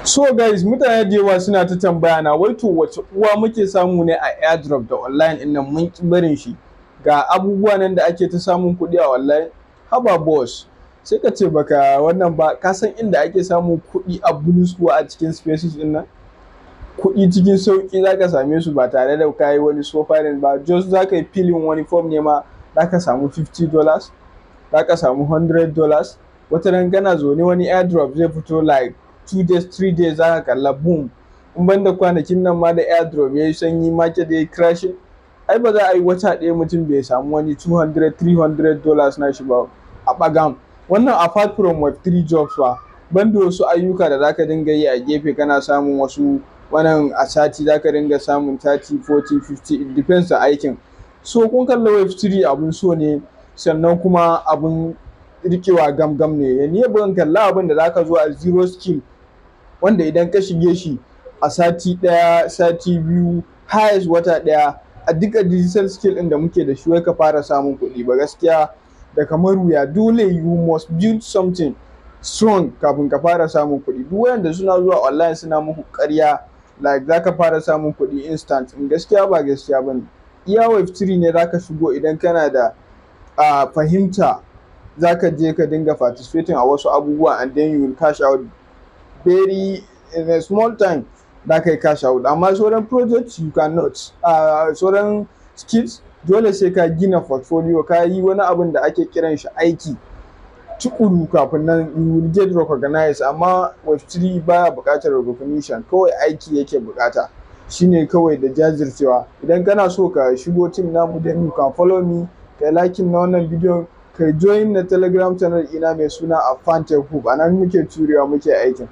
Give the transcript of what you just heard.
So guys, mutane da yawa suna ta tambaya na, wai to wace uwa muke samu ne a airdrop da online ɗin nan mun ki barin shi? Ga abubuwa nan da ake ta samun kuɗi a online. Haba boss, sai ka ce baka wannan ba. Ka san inda ake samun kuɗi a bulus kuwa a cikin spaces ɗin nan? Kuɗi cikin sauƙi zaka same su ba tare da ka yi wani suffering ba. Just zaka yi filling wani form ne ma, zaka samu $50, zaka samu $100. Wata ran kana zaune, wani airdrop zai fito, like 2 days, 3 days, zaka kalla, boom. In banda kwanakin nan ma da airdrop yayi sanyi, market yayi crashing, ai ba za a yi wata ɗaya mutum bai samu wani 200, $300 na shi ba a ɓagam. Wannan apart from Web3 jobs fa, banda wasu ayyuka da zaka dinga yi a gefe kana samun wasu. Wannan a sati zaka dinga samun 30, 40, 50, it depends da aikin. So kun kalla, Web3 abun so ne, sannan kuma abun riƙewa gam-gam ne. Ni ban kalla abin da zaka zo a zero skill, wanda idan ka shige shi a sati ɗaya, sati 2, highest wata ɗaya, a duka digital skill ɗin da muke da shi, wai ka fara samun kuɗi ba, gaskiya da kamar wuya. Dole you must build something strong kafin ka fara samun kuɗi. Duk wayanda suna zuwa online suna muku ƙarya, like zaka fara samun kuɗi instant, in gaskiya ba gaskiya bane. Iya Web3 ne zaka shigo, idan kana da fahimta, zaka je ka dinga participating a wasu abubuwa and then you will cash out very in a small time. Zaka yi cash out. Amma sauran projects you cannot. Sauran skills, dole sai ka gina portfolio, ka yi wani abun da ake kiran shi aiki tuƙuru, kafin nan you will get recognized. Amma Web3 baya buƙatar recognition, kawai aiki yake buƙata, shine kawai, da jajircewa. Idan kana so ka shigo team namu, then you can follow me, kai liking na wannan bidiyon, kai join na Telegram channel ina mai suna Afan Tech Hub. A nan muke turewa, muke aikin.